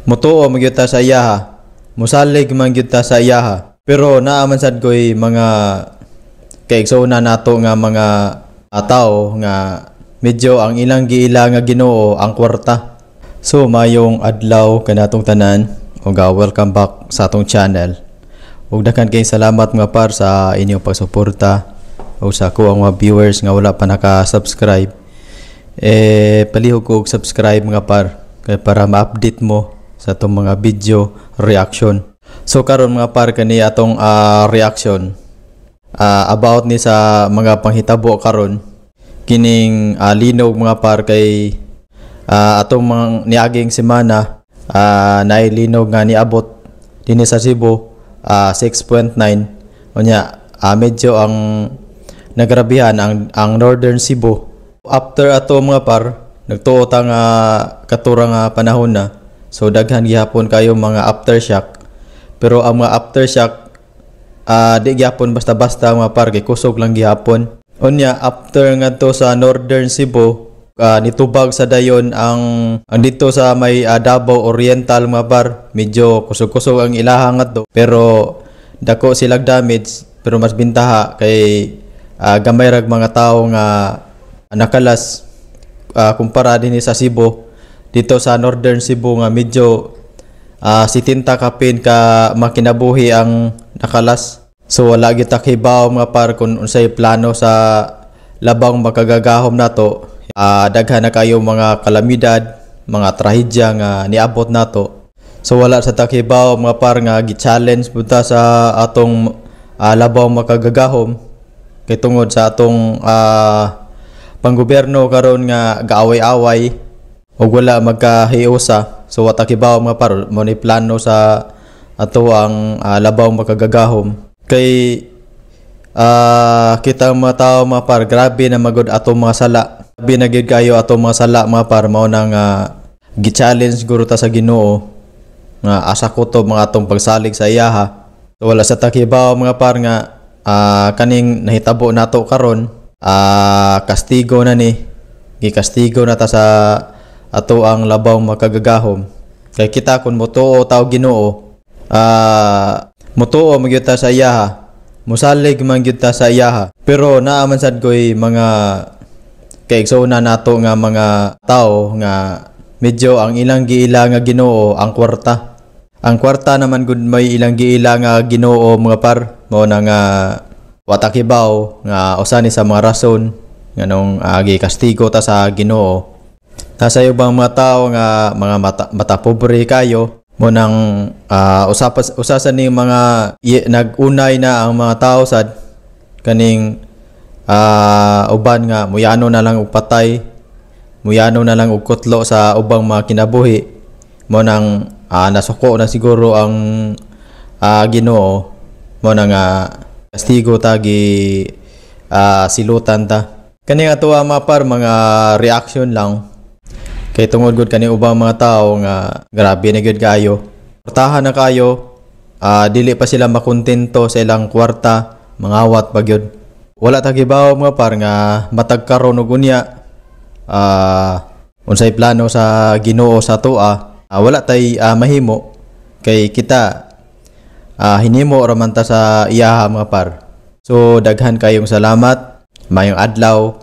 Mutuo man gyud ta sa iyaha. Musalig man gyud ta sa iyaha. Pero naa man sad koy mga kaigsoona nato nga mga tao nga medyo ang ilang giila nga Ginoo ang kwarta. So mayong adlaw kanatong tanan ug welcome back sa atong channel. Ug daghan kayong salamat, mga par, sa inyong pagsuporta ug sa ako ang mga viewers nga wala pa naka-subscribe. Eh, palihog ko og subscribe, mga par, kay para ma-update mo sa atong mga video reaction. So karon, mga par, kani atong reaction about ni sa mga panghitabo karon kining linog, mga par, kay atong mga niaging semana naay linog nga niabot dinhi sa Cebu, 6.9. Unya medyo ang nagrabihan ang Northern Cebu. After ato, mga par, nagtuo ta nga katura nga panahon na, so daghan gihapon kayo mga aftershock, pero ang mga aftershock di gihapon basta-basta, mga par, kay kusog lang gihapon. Unya after ngadto sa Northern Cebu, nitubag sa dayon ang dito sa may Davao Oriental, mga par. Medyo kusog-kusog ang ilaha ngadto, pero dako silag damage, pero mas bintaha kay gamay rag mga tao nga nakalas kumpara dinhi sa Cebu, dito sa Northern Cebu nga medyo 70 kapin ka makinabuhi ang nakalas. So wala gyud ta kibaw, mga par, kung unsay plano sa labang makagagahom nato. Daghan na kayo mga kalamidad, mga trahedya nga niabot nato. So wala sa ta kibaw, mga par, nga gi-challenge punta sa atong labaw makagagahom kay tungod sa atong panggobyerno karon nga gaaway-away ug wala magkahiusa. So wa ta kibaw, mga par, mo ni plano sa ato ang labaw makagagahom kay kita mga tao, mga par, grabe na magud atong mga sala. Grabe na gyud kayo atong mga sala, mga par. Mao nang gi-challenge guro ta sa Ginoo nga asa ko to mga atong pagsalig sa iyaha. So wala sa ta kibaw, mga par, nga kaning nahitabo nato karon kastigo na ni, gikastigo na ta sa ato ang labaw makagagahom kay kita kun motuo ta og Ginoo, mutuo man gyud ta sa iyaha, musalig man gyud ta sa iyaha, pero naa man sad koy mga kaigsoona nato nga mga tao nga medyo ang ilang giila nga Ginoo ang kwarta. Ang kwarta naman gud may ilang giila nga Ginoo, mga par. Mao na nga wa ta kibaw nga usa ni sa mga rason nganong gikastigo ta sa Ginoo. Nasa ubang mga tao nga mga mata, mata pobre kayo mo nang usa sa ning mga nag-unay na ang mga tao sad kaning uban nga muyano na lang og patay, muyano na lang og kutlo sa ubang mga kinabuhi mo nang nasuko na siguro ang Ginoo mo na nga kastigo ta, gi silutan ta. Kani ato mga par, mga reaction lang kay tungod gud kani ubang mga tao nga grabe na gyud kayo. Kwartahan na kayo, dili pa sila makontento sa ilang kwarta, mangawat pa gyud. Wala ta kibaw, mga par, nga matag karon ug unya unsay plano sa Ginoo sa atoa. Wala tay mahimo kay kita hinimo ra man ta sa iyaha, mga par. So daghan kayong salamat. Mayong adlaw.